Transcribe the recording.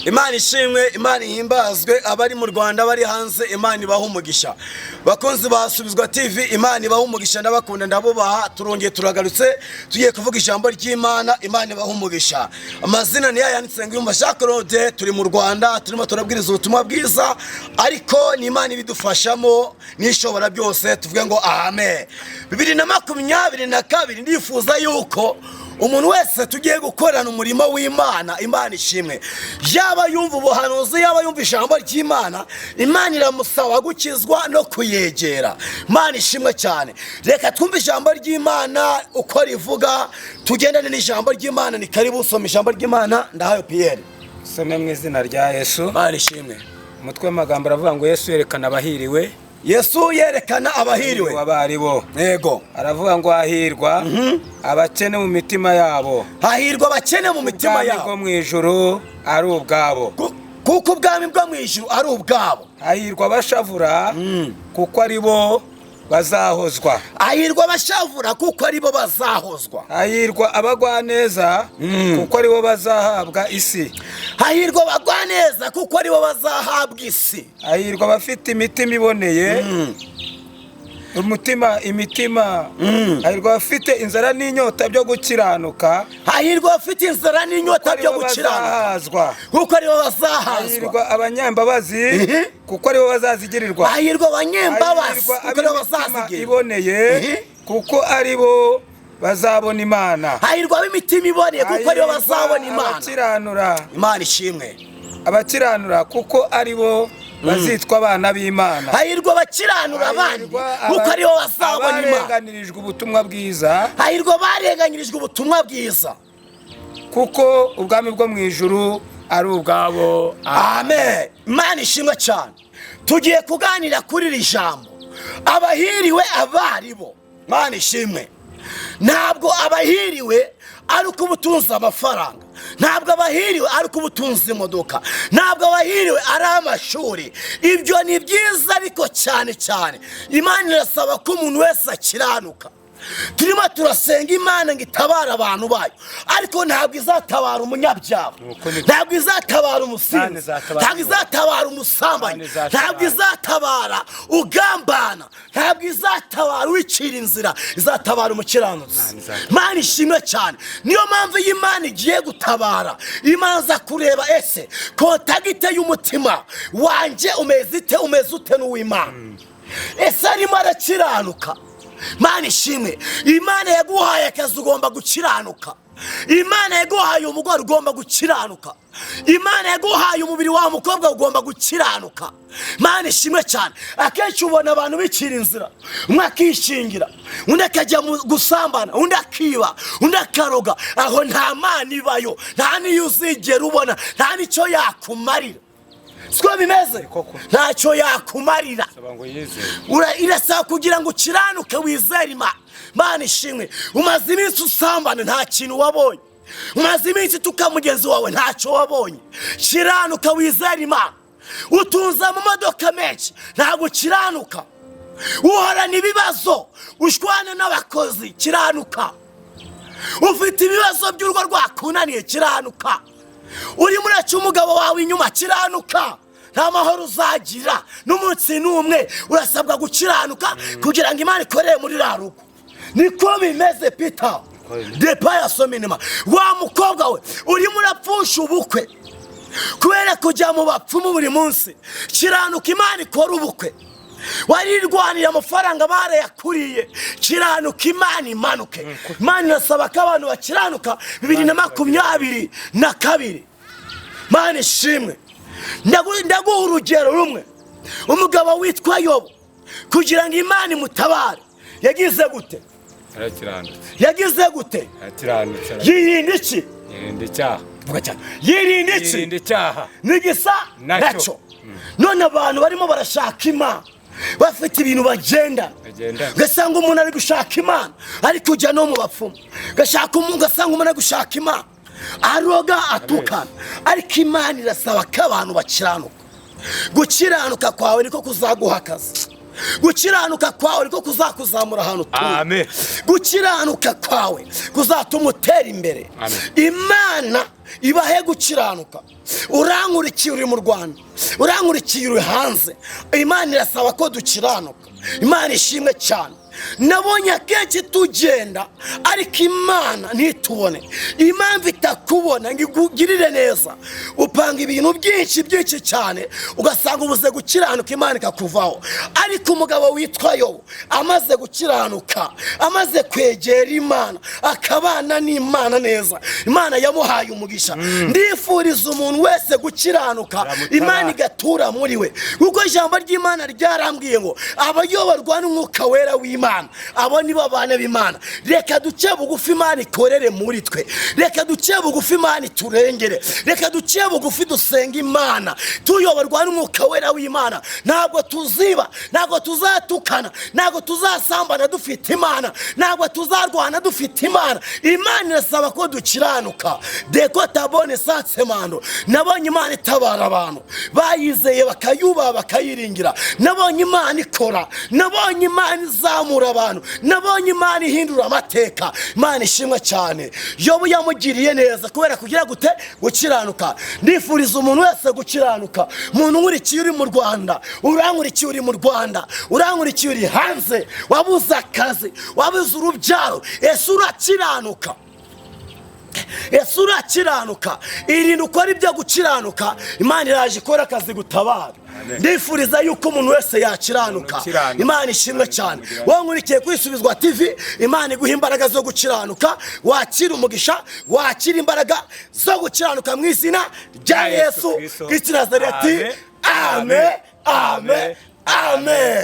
Imana ishimwe, Imana ihimbazwe. Abari mu Rwanda, abari hanze, Imana ibaha umugisha. Bakunzi basubizwa TV, Imana ibaha umugisha. Ndabakunda, ndabubaha. Turongeye turagarutse, tugiye kuvuga ijambo ry'Imana. Imana ibaha umugisha. Amazina niyo yanditse ngo Jean Claude. Turi mu Rwanda, turimo turabwiriza ubutumwa bwiza, ariko ni Imana ibidufashamo n'ishobora byose. Tuvuge ngo amen. 2022, ndifuza yuko umuntu wese tugiye gukorana umurimo w'Imana, Imana ishimwe, yaba yumva ubuhanuzi, yaba yumva ijambo ry'Imana, Imana iramusaba gukizwa no kuyegera. Imana ishimwe cyane. Reka twumve ijambo ry'Imana uko rivuga, tugendane n'ijambo ry'Imana. Ni karibu, usoma ijambo ry'Imana. Ndahayo Piyeri. Some mu izina rya Yesu. Imana ishimwe. Umutwe w'amagambo aravuga ngo Yesu yerekana abahiriwe. Yesu yerekana abahiriwe. Abo ari bo. Yego. Aravuga ngo hahirwa abakene mu mitima yabo. Hahirwa abakene mu mitima Ubwami bwo yabo. mu ijuru ari ubwabo. Kuko ubwami bwo mu ijuru ari ubwabo. Hahirwa abashavura, kuko ari bo bazahozwa. Hahirwa abashavura, kuko aribo bazahozwa. Hahirwa abagwaneza, kuko ari bo bazahabwa isi. Hahirwa abagwaneza, kuko aribo bazahabwa isi. Hahirwa abafite imitima iboneye, umutima, imitima. Hahirwa abafite inzara n'inyota byo gukiranuka. Hahirwa abafite inzara n'inyota byo Aribo gukiranuka. bazahazwa. Kuko aribo bazahazwa. Hahirwa abanyambabazi, kuko aribo bazazigirirwa. Hahirwa abanyembabazi, Hahirwa kuko aribo ab'imitima bazazigira. iboneye, kuko aribo bazabona Imana. Hahirwa ab'imitima iboneye, kuko aribo bazabona Imana. Abakiranura. Imana ishimwe. Abakiranura, kuko aribo bazitwa abana b'Imana. Hahirwa abakiranura abandi, Hahirwa kuko aribo bazabona Imana. abarenganirijwe ubutumwa bwiza, Hahirwa abarenganyirijwe ubutumwa bwiza, kuko ubwami bwo mu ijuru ari ubwabo. Amen. Imana ishimwe cyane. Tugiye kuganira kuri iri jambo, abahiriwe abaribo. Imana ishimwe. Ntabwo abahiriwe ari uko uba utunze amafaranga, ntabwo abahiriwe ari uko uba utunze imodoka, ntabwo abahiriwe ari amashuri. Ibyo ni byiza, ariko cyane cyane Imana irasaba ko umuntu wese akiranuka. Turimo turasenga Imana ngo itabare abantu bayo, ariko ntabwo izatabara umunyabyaha. Nuko ni- Ntabwo izatabara umusinzi. Imana izatabara. Ntabwo izatabara umusambanyi. Imana izatabara. Ntabwo izatabara ugambana, ntabwo izatabara wicira inzira. Izatabara umukiranutsi. Imana izatabara. Imana ishimwe cyane. Niyo mpamvu iyo Imana igiye gutabara, imanza kureba: ese contact y'umutima wanjye umeze ite, umeze ute n'uw'Imana? Ese arimo arakiranuka? Imana ishimwe. Imana yaguhaye akazi, ugomba gukiranuka. Imana yaguhaye umugore, ugomba gukiranuka. Imana yaguhaye umubiri wa mukobwa, ugomba gukiranuka. Imana ishimwe cyane. Akenshi ubona abantu bicira inzira, umwe akishingira, undi akajya mu gusambana, undi akiba, undi akaroga. Aho nta Mana ibayo, nta n'iyo uzigera ubona, nta n'icyo yakumarira. Siko bimeze? Koko. Ntacyo yakumarira. Saba ngo yizere. Irasaba kugira ngo ukiranuke, wizere Imana. Imana ishimwe. Umaze iminsi usambana, nta kintu wabonye. Umaze iminsi utuka mugenzi wawe, ntacyo wabonye. Kiranuka, wizere Imana. Utunze amamodoka menshi, ntabwo ukiranuka. Uhorana ibibazo, ushwana n'abakozi. Kiranuka. Ufite ibibazo by'urugo rwakunaniye. Kiranuka. Urimo uraca umugabo wawe inyuma. Kiranuka. Nta mahoro uzagira n'umunsi n'umwe. Urasabwa gukiranuka kugira ngo Imana ikorere muri ruriya rugo. Niko bimeze. Peter depa yasoma inyuma. Wa mukobwa we, urimo urapfusha ubukwe kubera kujya mu bapfumu buri munsi. Kiranuka, Imana ikora ubukwe. Warirwaniye, amafaranga barayakuriye. Kiranuka, Imana imanuke. Imana irasaba ko abantu bakiranuka 2022. Imana ishimwe. Ndaguha urugero rumwe. Umugabo witwa Yobu, kugira ngo Imana imutabare, yagize gute? Yarakiranutse. Yagize gute? Yarakiranutse. Yirinda iki? Yirinda icyaha. Vuga cyane. Yirinda iki? Yirinda icyaha. Nigisa Nacyo. nacyo. None abantu barimo barashaka Imana bafite ibintu bagenda. Bagendana. Ugasanga umuntu ari gushaka Imana, ari kujya no mu bapfumu. Ugasanga umuntu ari gushaka Imana, aroga, atukana. Ariko Imana irasaba ko abantu bakiranuka. Gukiranuka kwawe niko kuzaguha akazi. Gukiranuka kwawe niko kuzakuzamura ahantu utuye. Amen. Gukiranuka kwawe kuzatuma utera imbere. Amen. Imana. Ibahe gukiranuka. Urankurikiye uri mu Rwanda, urankurikiye uri hanze, Imana irasaba ko dukiranuka. Imana ishimwe cyane. Nabonye akenshi tugenda ariko Imana ntitubone. Impamvu itakubona ngo ikugirire neza, upanga ibintu byinshi byinshi cyane, ugasanga ubuze gukiranuka, Imana ikakuvaho. Ariko umugabo witwa Yobu amaze gukiranuka, amaze kwegera Imana, akabana n'Imana neza, Imana yamuhaye umugisha. Ndifuriza umuntu wese gukiranuka, Iramutabara. Imana igatura muri we, kuko ijambo ry'Imana ryarambwiye ngo abayoborwa n'Umwuka Wera w'Imana, abo nibo bana b'Imana. Reka duce bugufi, Imana ikorere muri twe. Reka duce bugufi, Imana iturengere. Reka duce bugufi dusenge Imana tuyoborwa n'Umwuka Wera w'Imana. Ntabwo tuziba, ntabwo tuzatukana, ntabwo tuzasambana dufite Imana, ntabwo tuzarwana dufite Imana. Imana irasaba ko dukiranuka. Deko tabone satsemando. Nabonye Imana itabara abantu bayizeye, bakayubaha, bakayiringira. Nabonye Imana ikora, nabonye Imana izamura abantu, nabonye Imana ihindura amateka. Imana ishimwe cyane. Yobu yamugiriye neza kubera kugira gute? Gukiranuka. Ndifuriza umuntu wese gukiranuka. Umuntu nkurikiye uri mu Rwanda, urankurikiye uri mu Rwanda, urankurikiye uri hanze, wabuze akazi, wabuze urubyaro, ese urakiranuka? Ese urakiranuka? Irinde ukora ibyo gukiranuka, Imana iraje ikora akazi gutabara. Ndifuriza yuko umuntu wese yakiranuka. Ukiranuka. Imana ishimwe cyane. Wowe nkurikiye kwisubizwa TV, Imana iguha imbaraga zo gukiranuka, wakira umugisha, wakira imbaraga zo gukiranuka mu izina rya Yesu Kristo. Kristo Nazareti. Amen. Amen, amen, amen.